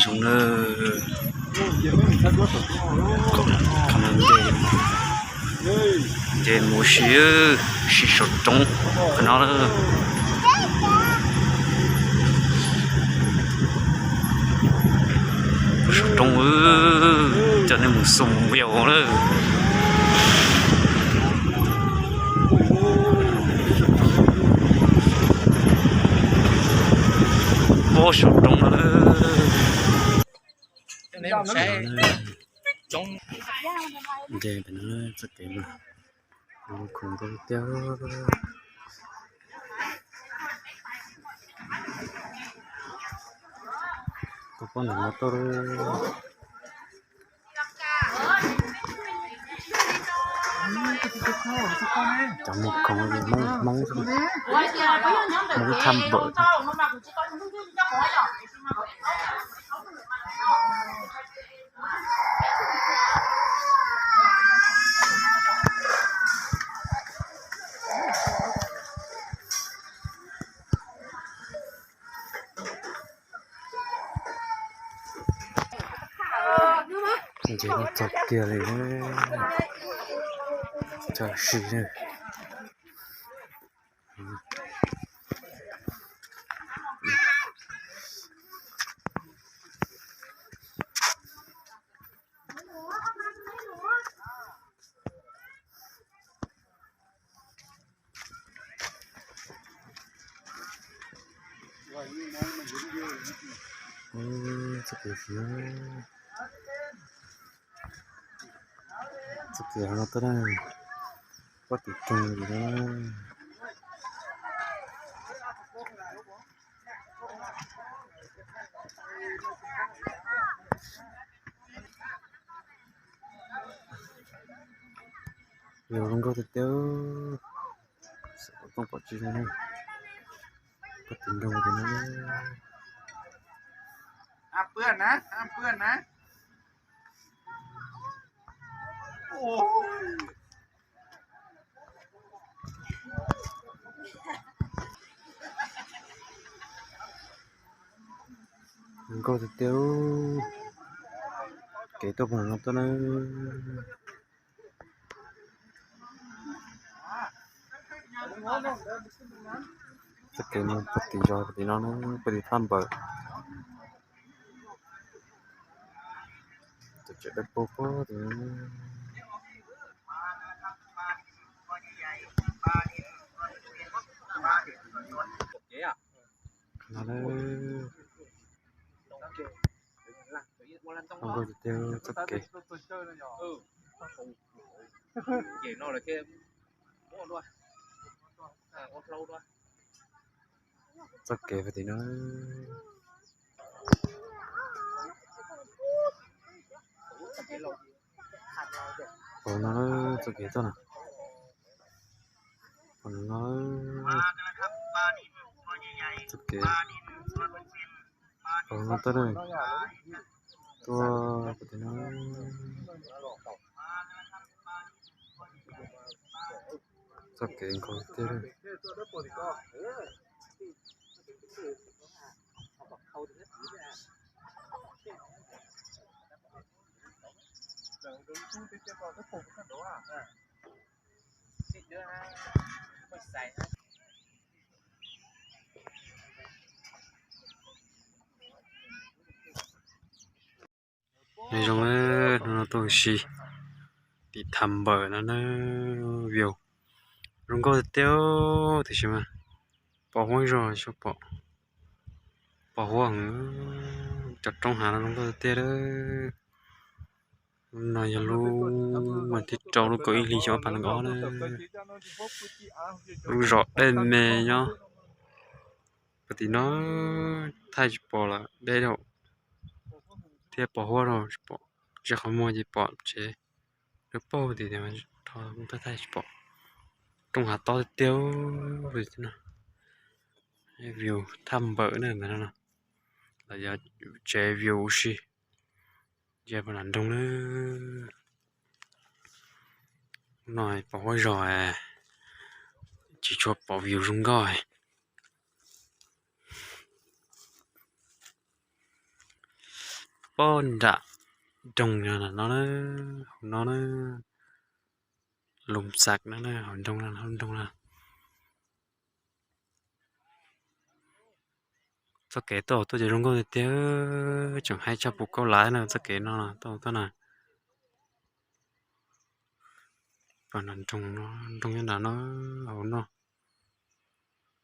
Zoo na, nce mus si, si saum roob qhov no. Saum roob, coj nej mus xoo video na. Pob saum roob na. Nce pem no txoj kev mas khoom nkauj tiag. Tuaj pab ntawm no tuaj. Cov mus khoom Hmoob, Hmoob, Hmoob thaj npawm. Nce txog kiag li, txog si. Txoj kev, txoj kev no tuaj na, pob tim rooj li na. Yog zoo nkauj tiag tiag, xav pom tooj pom tsis zoo na. Pob tim nroog tim no. Zoo nkauj tiag tiag, kev tuaj pem no tuaj na. Txoj kev no puag tim zos tim no na, puag tim thaj npawm. Tseem dawb paug puag tim no. No na, zoo nkauj tiag tiag txoj kev. Txoj kev puag tim no. Pom no, txoj kev tuaj no. Pom no, txoj kev. Pom no tuaj na. Tuaj puag tim no. Txoj kev nkauj tiag. Nyob zoo, hnub no tuaj ua si tim thaj npawm no na, view zoo nkauj tiag tiag, tiam sis mas pos huab zog tsis pom, pos huab heev, cov roob hav no zoo nkauj tiag tiag. Lub no yog lub mas thib rau lub kaum ib hlis xyoo ob phav nees nkaum ob na. Lub zos dej me nyob puag tim no, thaij tsis pom lawm, deb dhau thiab pos huab rau tsis pom, tsis qhov muag ces pom tsev dawb paug tim, thaij tsis pom. Roob hav tob tiag tiag. View thaj npawm na, ntawm no los yog tsev view ua si, nce puag nram nroog na. No pos huab zog, tsis tshua pom view zoo nkauj. pob nram nroog no na, hauv no na, Lum Xas no na, hauv nroog no, hauv nroog no. Txoj kev tuaj tuaj ces zoo nkauj tiag tiag, tseem haib tshaj puv kaub lav na, txoj kev no tuaj tuaj na. Pom nram nroog no, nroog nyob nram no, hauv no.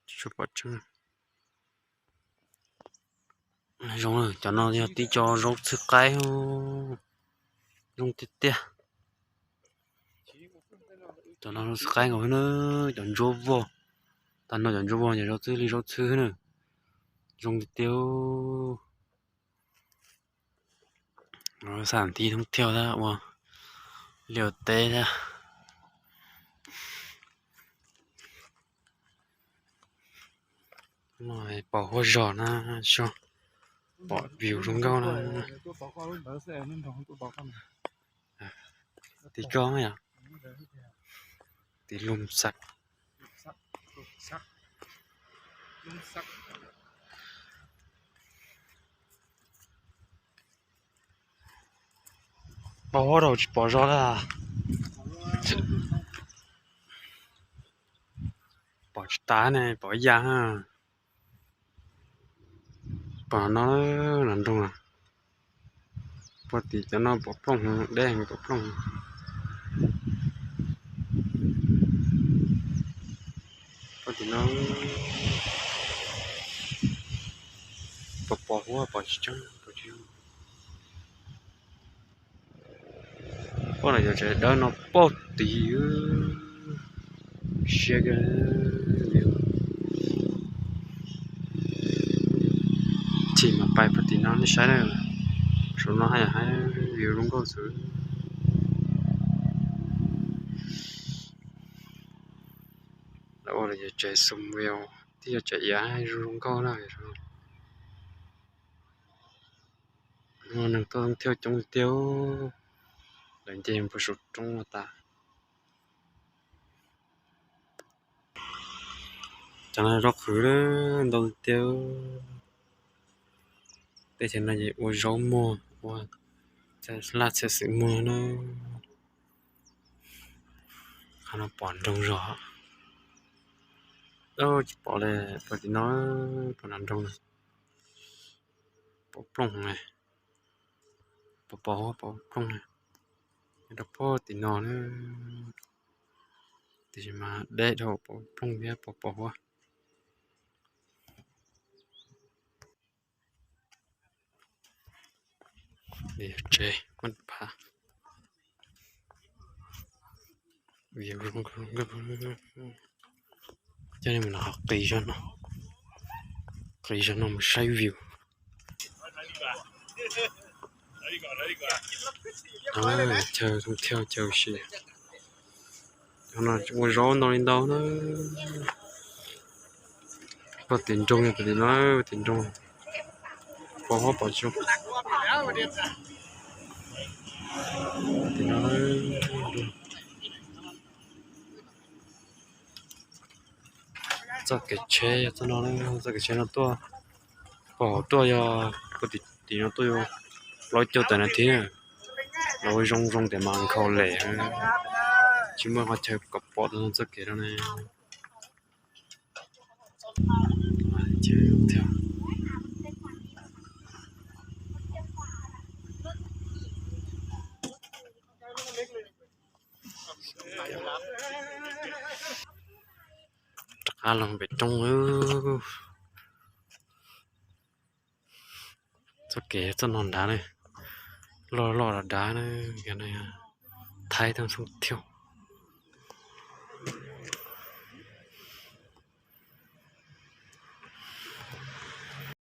Tsis tshua pom tseeb. Zoo, cov no yog tib co zaub txhwb qaib, zoo tiag tiag. Cov no zaub txhwb qaib nkaus na, cov ntsuab vog. Tag no cov ntsuab vog ces zaub txhwb li zaub txhwb na, zoo tiag tiag. Xam tib thoob thiaj ua liaj ua teb thiab. Pom huab zos na, pom view zoo nkauj na. Tim koj yom, tim Lum Xas. Pom huab rau tsis pom zos lawm. Pom tsis tas ne, pom ib yam. Pom no, nram nroog na. Pom tim cov no pom plooj, deb heev pom plooj. Pom tim no, pom pom huab pom tsis tseeb pom tsis zoo. Pom no yog tsev dawb no pom tim, siab kiag. Chim mas pais pom tim no nej saib na. Saum no haj yam haib, view zoo nkauj xwb. Lawv ua los yog tsev xoo view, twb yog tsev iav zoo zoo nkauj na. Neeg tuaj thoob thiaj coob tiag, lawv nce puag saum roob no tas. Cov no zaub qhwv ntau tiag. Teb chaws no ces ua zaub muag, ua laj txhiaj xwm muag na. Qhov no pom nroog zos, tsis pom li, pom tim no, pom nram nroog na. Pom plooj ne, pom pom huab pom plooj ne. Rau pog tim no na, tiam sis mas deb dhau pom plooj thiab pom pom huab. Tsev muaj phav. Coj nej mus qis zog no, qis zog no mus saib view. Chaw thoob thiaj chaw si. Cov no ua zaub ntau li ntau na. Pog tim nroog, pog tim no, tim nroog. Pom huab pom tsis zoo. Tim no. Txoj kev tsheb yog txoj no, txoj kev tsheb no tuaj, pog hauv tuaj yog, pog tim no tuaj yog plaub caug tawm nas this na. Los ua zoo zoo tias mas nkhaus lem, tsis muaj qhov chaw kom pom tau txoj kev no ne. Rov qab los pem roob. Txoj kev txoj no nrad ne, loj loj dav dav na, yog no Thaib thoob thiaj.